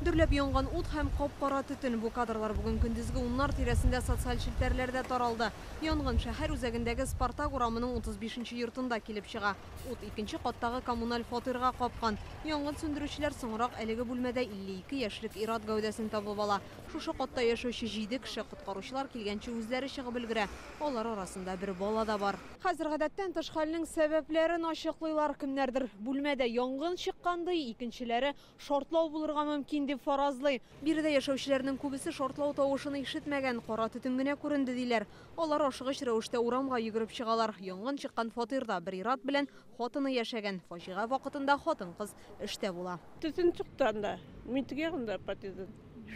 Дөрләп янган ут һәм кап-кара төтен. Бу кадрлар бүген көндезге 10-нар тирәсендә социаль челтәрләрдә таралды. Янгын шәһәр үзәгендәге Спартак урамының 35 йортында килеп чыга. Ут икенче каттагы коммуналь фатирга капкан. Янгын сүндерүчеләр соңрак әлеге бүлмәдә 52 яшьлек ир-ат гәүдәсен табып ала. Шушы катта яшәүче 7 кеше коткаручылар килгәнче үзләре чыгып өлгерә. Алар арасында бер бала да бар. Хәзер гадәттән тыш хәлнең сәбәпләрен ачыклыйлар. Кемнәрдер бүлмәдә янгын чыккан ди, икенчеләре шартлау булырга мөмкин дип фаразлый. Биредә яшәүчеләрнең күбесе шартлау тавышын ишетмәгән, кара төтен генә күренде диләр. Алар ашыгыч рәвештә урамга йөгереп чыгалар. Янгын чыккан фатирда бер ир-ат белән хатыны яшәгән. Фаҗига вакытында хатын-кыз эштә була. Төтен чыкты анда. Мин теге ягында подъездда.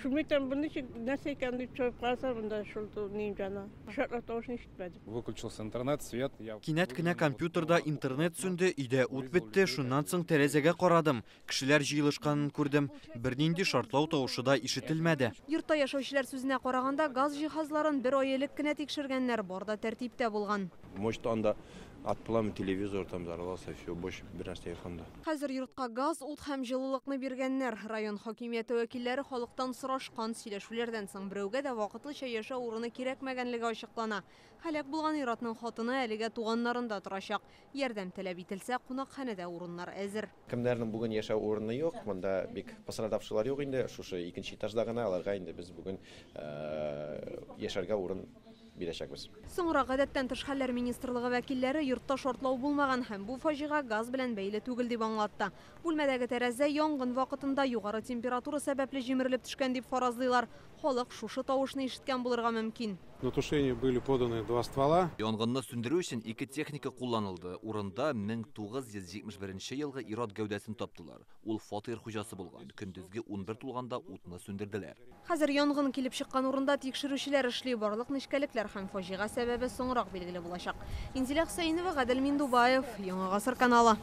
Шумитән бу ничек нәрсә икән дип чыгып карасам, монда шул ним жана. Шартлау тавышын ишетмәдем. Выключился интернет, свет. Я Кинәт кенә компьютерда интернет сүнде, өйдә ут бетте, шуннан соң тәрәзәгә карадым. Кешеләр җыелышканын күрдем. Бернинди шартлау тавышы да ишетелмәде. Йортта яшәүчеләр сүзенә караганда, газ җиһазларын бер ай элек кенә тикшергәннәр, бар да тәртиптә булган. Может, анда от пламя телевизор там взорвался, все, больше бер нәрсә юк анда. Хәзер йортка газ, ут һәм җылылыкны биргәннәр. Район хакимияте вәкилләре халыктан сорашкан. Сөйләшүләрдән соң берәүгә дә вакытлыча яшәү урыны кирәкмәгәнлеге ачыклана. Һәлак булган ир-атның хатыны әлегә туганнарында торачак. Ярдәм таләп ителсә, кунакханәдә урыннар әзер. Кемнәрнең бүген яшәү урыны юк, монда бик пострадавшилар юк инде, шушы икенче этажда гына аларга инде без бүген яшәргә урын бирәчәкбез. Соңрак гадәттән тыш хәлләр министрлыгы вәкилләре йортта шартлау булмаган һәм бу фаҗига газ белән бәйле түгел дип аңлатты. Бүлмәдәге тәрәзә янгын вакытында югары температура сәбәпле җимерелеп төшкән дип фаразлыйлар. Халык шушы тавышны ишеткән булырга мөмкин. На тушение были поданы 2 ствола. Янгынны сүндерү өчен 2 техника кулланылды. Урында 1971 елгы ир-ат гәүдәсен таптылар. Ул фатир хуҗасы булган. Көндезге 11 тулганда утны сүндерделәр. Хәзер янгын килеп чыккан урында тикшерүчеләр эшли. Барлык нечкәлекләр һәм фаҗига сәбәбе соңрак билгеле булачак. Инзилә Хөсәенова, Гадел Миндубаев, Яңа Гасыр каналы.